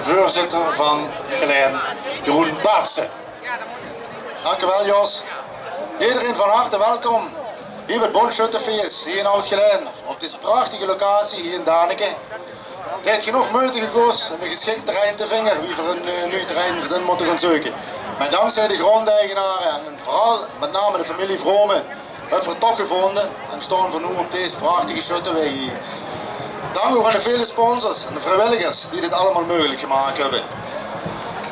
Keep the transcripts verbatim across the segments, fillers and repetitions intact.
Veurzitter van Gelaen, Jeroen Baatsen. Dank u wel, Jos. Iedereen van harte welkom hier bij het Bondsjöttefees, hier in Oud-Gelaen, op deze prachtige locatie hier in Daneke. Het heeft genoeg moeite gekost om een geschikt terrein te vinden, wie we een eh, nieuw terrein moeten, moeten gaan zoeken. Maar dankzij de grondeigenaren en vooral met name de familie Vrome höbbe v'r toch gevónje en staon v'r noe op deze prachtige sjötteweeg hie. Dank ouch aan de vele sponsors en de vriewilligers die dit allemaol meugelik gemaak höbbe.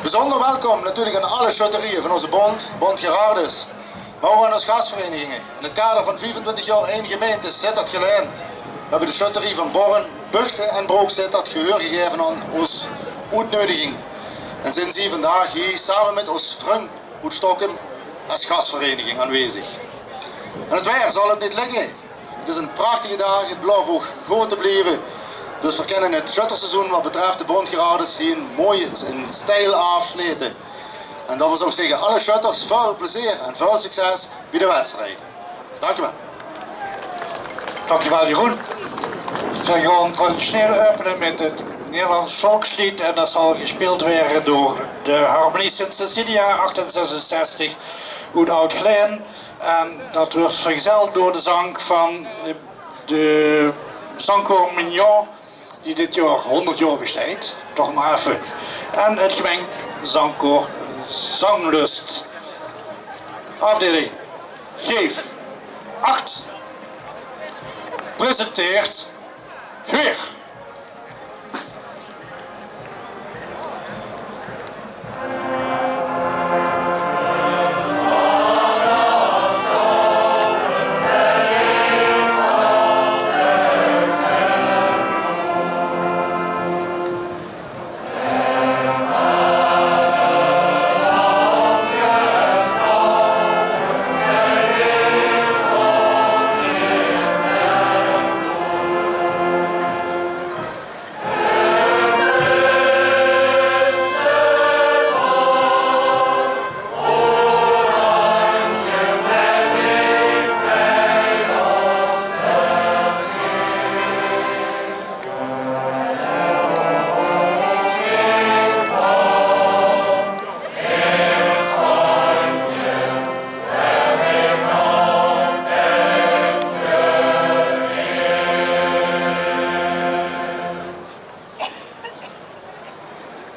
Bezunjer welkom natuurlik aan alle sjötterieë van ózze bónd, Bónd Gerardus, mer ouch aan ós gasvereiniginge. In 't kader van viefentwintig jaor ein gemeinte Zitterd-Gelaen höbbe de sjötterie van Borren, Buchte en Brook-Zitterd gehuur gegaeve aan ós oetneudiging en zeen zie vandaag hie same mit ós vrun oet Stokkem es gasvereniging aanwezig. En 't waer zal 't neet ligke. 't Is 'ne prachtige daag, 't blaof ouch good te blieve. Dus veer kinne 't sjötterseizoen wat betröf de Bónd Gerardus hie mooi in stiel aafslete. En dan zouw ich zègke, alle sjötters, väöl plezeer en väöl succes bie de wedstrieje. Dank u wel. Dank u wel, Jeroen. Veer gaon traditioneel äöpene mit 't Nederlands volksleed en dat zal gespeeld waere door de Harmonie Sint Cecilia achtenzesenzestig oet Oud-Gelaen. En dat wuuert vergezeld door de zang van eh, de Zangkoor Mignon, die dit jaor hónderd jaor besteit. Toch mer effe. En 't gemengd zangkoor Zanglust. Aafdeling Geef acht presenteert Geweer.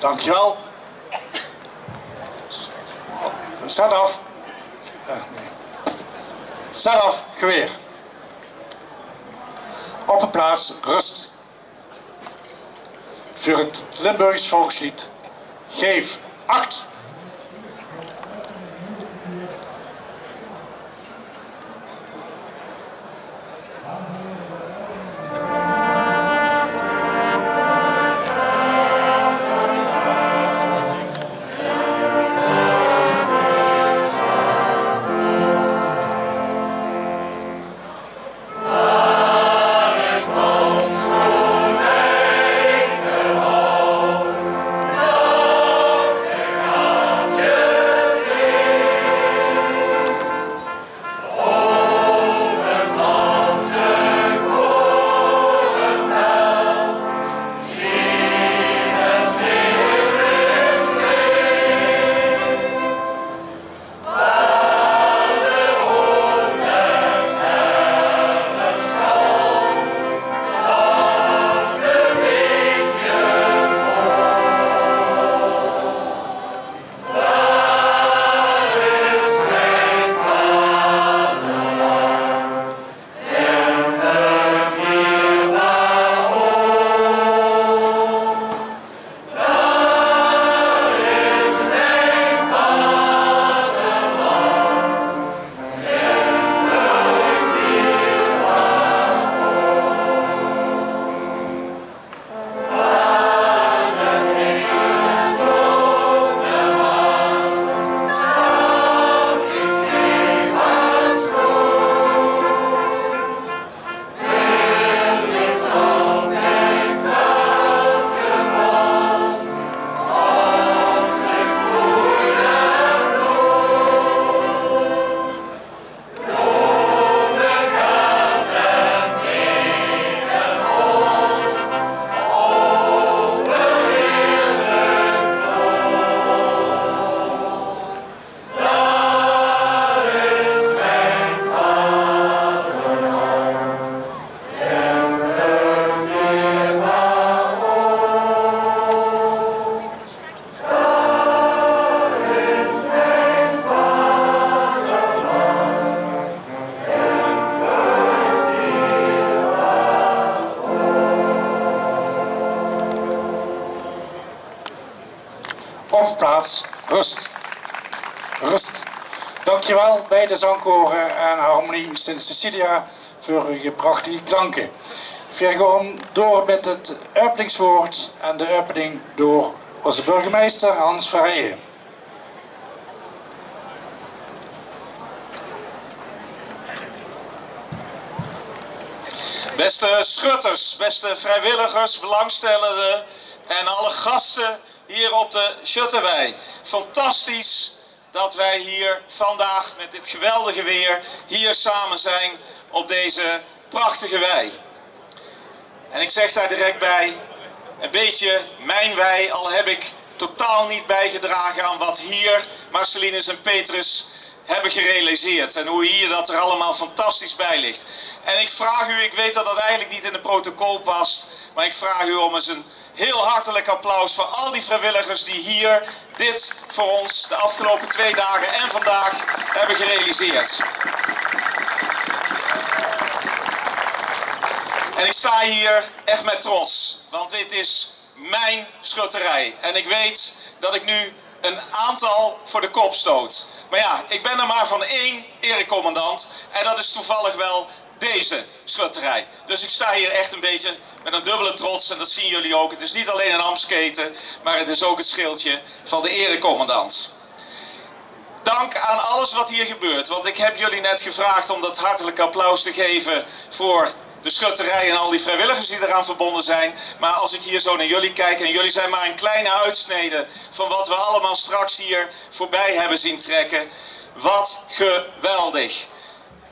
Dankjewel. Zet af. Eh, nee. Zet af, geweer. Op de plaats, rust. Veur 't Limburgs volksleed Geef acht. plaats rust. Rust. Dankjewel, beide zangkore en Harmonie Sint Cecilia, veur uche prachtige klanke. Veer gaon door mit 't openingswoord en de opening door ózze burgemeister Hans Verheijen. Beste schutters, beste vrijwilligers, belangstellenden en alle gasten hier op de Schutterwei. Fantastisch dat wij hier vandaag met dit geweldige weer hier samen zijn op deze prachtige wei. En ik zeg daar direct bij, een beetje mijn wei, al heb ik totaal niet bijgedragen aan wat hier Marcellinus en Petrus hebben gerealiseerd en hoe hier dat er allemaal fantastisch bij ligt. En ik vraag u, ik weet dat dat eigenlijk niet in het protocol past, maar ik vraag u om eens een heel hartelijk applaus voor al die vrijwilligers die hier dit voor ons de afgelopen twee dagen en vandaag hebben gerealiseerd. En ik sta hier echt met trots, want dit is mijn schutterij. En ik weet dat ik nu een aantal voor de kop stoot. Maar ja, ik ben er maar van één erecommandant. En dat is toevallig wel deze schutterij. Dus ik sta hier echt een beetje met een dubbele trots. En dat zien jullie ook. Het is niet alleen een ambtsketen, maar het is ook het schildje van de erecommandant. Dank aan alles wat hier gebeurt. Want ik heb jullie net gevraagd om dat hartelijke applaus te geven voor de schutterij en al die vrijwilligers die eraan verbonden zijn. Maar als ik hier zo naar jullie kijk, en jullie zijn maar een kleine uitsnede van wat we allemaal straks hier voorbij hebben zien trekken. Wat geweldig.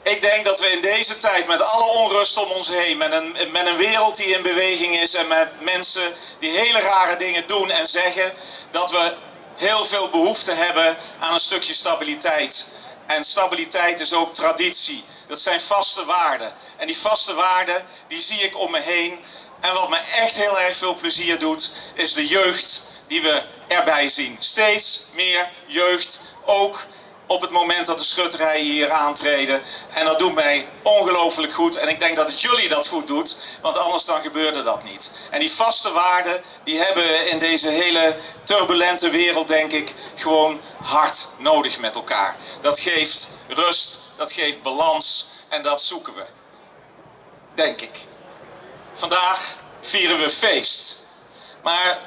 Ik denk dat we in deze tijd met alle onrust om ons heen, met een, met een wereld die in beweging is en met mensen die hele rare dingen doen en zeggen, dat we heel veel behoefte hebben aan een stukje stabiliteit. En stabiliteit is ook traditie. Dat zijn vaste waarden. En die vaste waarden, die zie ik om me heen. En wat me echt heel erg veel plezier doet, is de jeugd die we erbij zien. Steeds meer jeugd, ook op het moment dat de schutterijen hier aantreden. En dat doet mij ongelooflijk goed. En ik denk dat het jullie dat goed doet, want anders dan gebeurde dat niet. En die vaste waarden, die hebben we in deze hele turbulente wereld, denk ik, gewoon hard nodig met elkaar. Dat geeft rust, dat geeft balans en dat zoeken we. Denk ik. Vandaag vieren we feest. Maar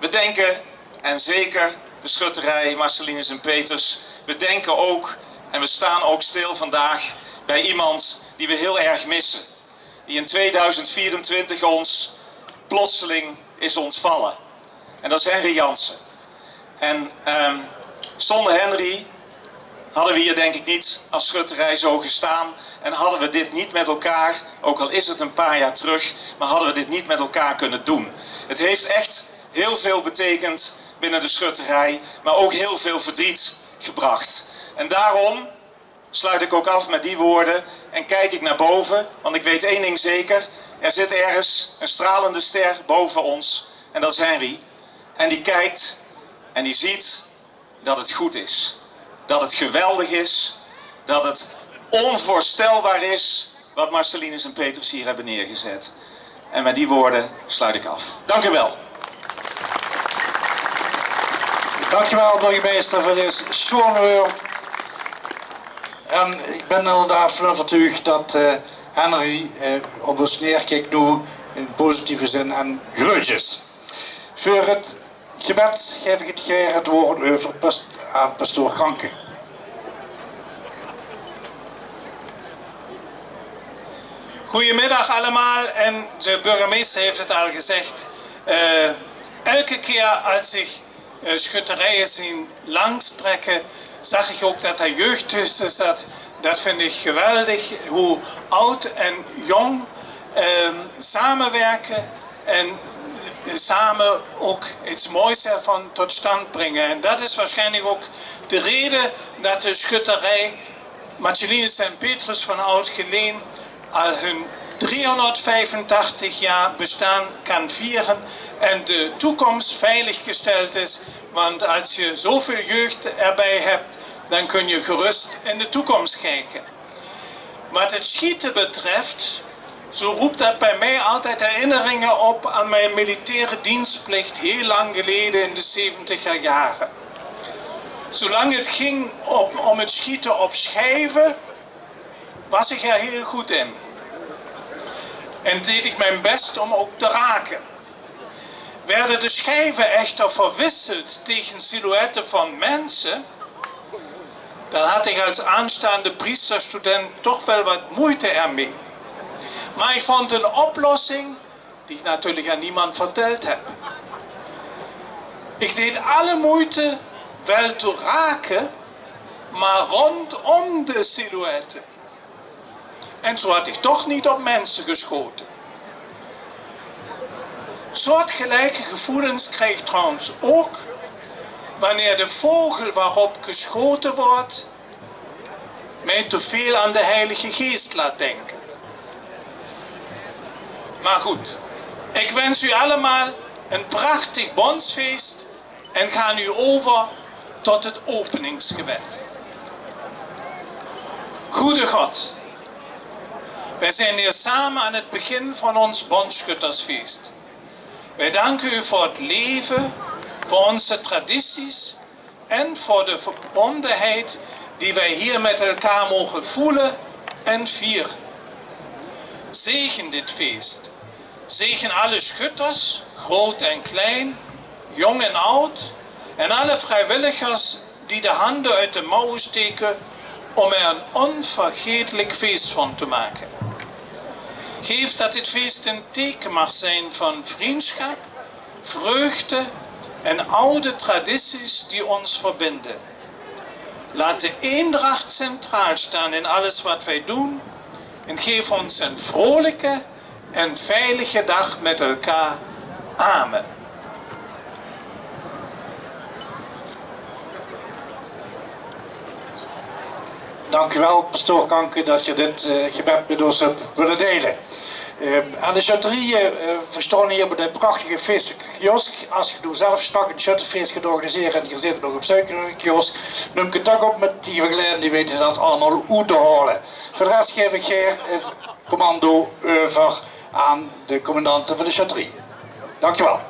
we denken, en zeker de schutterij Marcellinus en Petrus, we denken ook en we staan ook stil vandaag bij iemand die we heel erg missen. Die in tweeduizend vierentwintig ons plotseling is ontvallen. En dat is Henry Jansen. En ehm, zonder Henry hadden we hier denk ik niet als schutterij zo gestaan. En hadden we dit niet met elkaar, ook al is het een paar jaar terug, maar hadden we dit niet met elkaar kunnen doen. Het heeft echt heel veel betekend binnen de schutterij, maar ook heel veel verdriet gebracht. En daarom sluit ik ook af met die woorden en kijk ik naar boven, want ik weet één ding zeker. Er zit ergens een stralende ster boven ons en dat is Henry. En die kijkt en die ziet dat het goed is. Dat het geweldig is. Dat het onvoorstelbaar is wat Marcellinus en Petrus hier hebben neergezet. En met die woorden sluit ik af. Dank u wel. Dankjewel, burgemeister, veur dit sjoon woord. En ik ben inderdaad van overtuigd dat eh, Henry eh, op ons neerkijkt nu in positieve zin en greutjes. Veur het gebed gaef ik het gaer het woord euver pas- aan pastoor Kranke. Goedemiddag allemaal. En de burgemeester heeft het al gezegd. Eh, elke keer als ik eh, schutterijen zien langstrekken, zag ik ook dat er jeugd tussen zat. Dat vind ik geweldig, hoe oud en jong eh, samenwerken en samen ook iets moois ervan tot stand brengen. En dat is waarschijnlijk ook de reden dat de schutterij Marcellinus en Petrus van Oud-Geleen al hun driehonderdvijfentachtig jaar bestaan kan vieren en de toekomst veiliggesteld is. Want als je zoveel jeugd erbij hebt, dan kun je gerust in de toekomst kijken. Wat het schieten betreft, Zo roept dat bij mij altijd herinneringen op aan mijn militaire dienstplicht heel lang geleden in de zeventiger jaren. Zolang het ging op, om het schieten op schijven, was ik er heel goed in. En deed ik mijn best om ook te raken. Werden de schijven echter verwisseld tegen silhouetten van mensen, dan had ik als aanstaande priesterstudent toch wel wat moeite ermee. Maar ik vond een oplossing die ik natuurlijk aan niemand verteld heb. Ik deed alle moeite wel te raken, maar rondom de silhouetten. En zo had ik toch niet op mensen geschoten. Soortgelijke gevoelens krijg ik trouwens ook wanneer de vogel waarop geschoten wordt mij te veel aan de Heilige Geest laat denken. Maar goed, ik wens u allemaal een prachtig bondsfeest en ga nu over tot het openingsgebed. Goede God, wij zijn hier samen aan het begin van ons bondschuttersfeest. Wij danken u voor het leven, voor onze tradities en voor de verbondenheid die wij hier met elkaar mogen voelen en vieren. Zegen dit feest. Zegen alle schutters, groot en klein, jong en oud, en alle vrijwilligers die de handen uit de mouwen steken om er een onvergetelijk feest van te maken. Geef dat dit feest een teken mag zijn van vriendschap, vreugde en oude tradities die ons verbinden. Laat de eendracht centraal staan in alles wat wij doen en geef ons een vrolijke en veilige dag met elkaar. Amen. Dank u wel, pastoor Kanke, dat je dit eh, gebed met ons hebt willen delen. Eh, aan de sjötterieje eh, verstaon hier bij de prachtige feestelijke kiosk. Als je doe zelf straks een sjötterfeest gaat organiseren en je zit nog op zoek naar een kiosk, neem contact op met die van Glen, die weten dat allemaal oet te halen. Voor de rest geef ik hier het commando over aan de commandante van de sjötterie. Dankjewel.